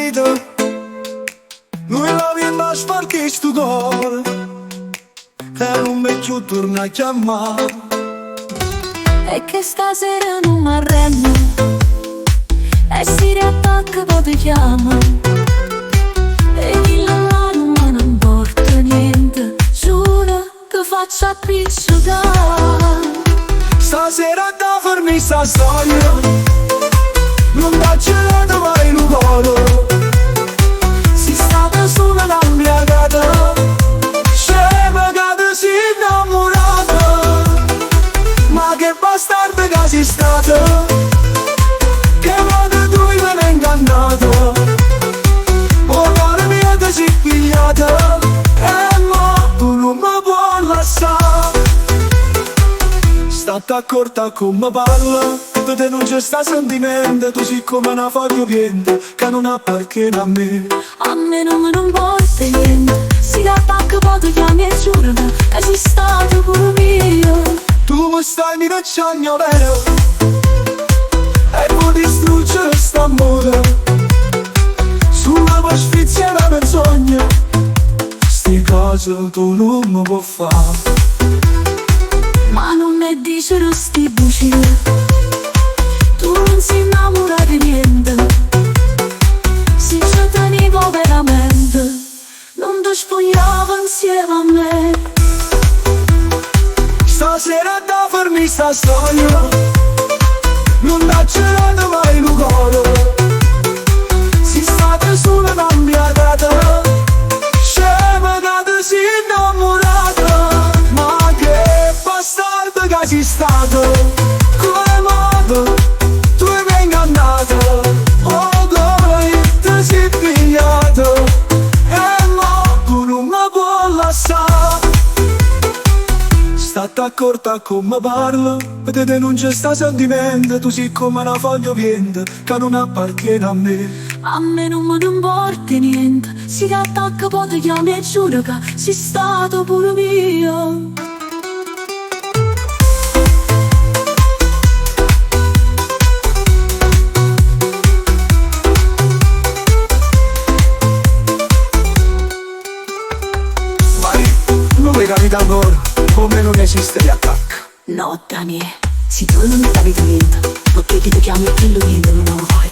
vita. Nuje l'avimm' 'a spartì 'stu core. E nun me cchiù turna a chiammà. E che stasera nun m'arrenno. E si riattacca poi ti chiamo. E chillo là nun me ne 'mporta niente. Giuro che faccio appiccecà. Stasera adda fernì 'sta storia. Nun t'aggio dato mai nu core. Si stata solo 'na 'mbriacata. Scema ca te si innamorata. Ma che bastardo che sei stato. Che modo tu me l'hai ingannato. 'O core mio te si pigliato. E mo tu nun me puoi lassà. Statte accorta come parla. Pe te nun ce sta sentimento. Tu sei come 'na foglia 'o viento che non appartiene a me. A me nun me ne 'mporta niente. Si t'attacca poi ti chiami e giuro che sei stato pure mio. Tu mi stai minacciando vero? E vuoi distruggere st'amore. Sulla tua sfizia una menzogna. Sti cose tu nun me puoi fare. Ma nun me dicere sti bugie. Tu nun sei innamorato di niente. Si ci tenevo veramente, nun ti spogliavo insieme a me. Stasera adda fernì 'sta storia. Nun t'aggio dato mai nu core. Si stata solo 'na 'mbriacata. Scema ca te si innamorata. Ma che bastardo che sei stato. Come modo tu mi hai ingannato. 'O core te si pigliato. E mo tu nun me puoi lassà. Statte accorta come parla. Per te non c'è sta sentimento. Tu sei come una foglia 'o viento che non appartiene a me. A me nun me ne 'mporta niente. Si t'attacca poi ti chiami e giuro che sei stato pure mio. Vai, nun l'hai capito ancora come non esiste riattacco. No, Daniele, si tu nun hai capito niente, perché chi ti chiami e quello niente non lo fai.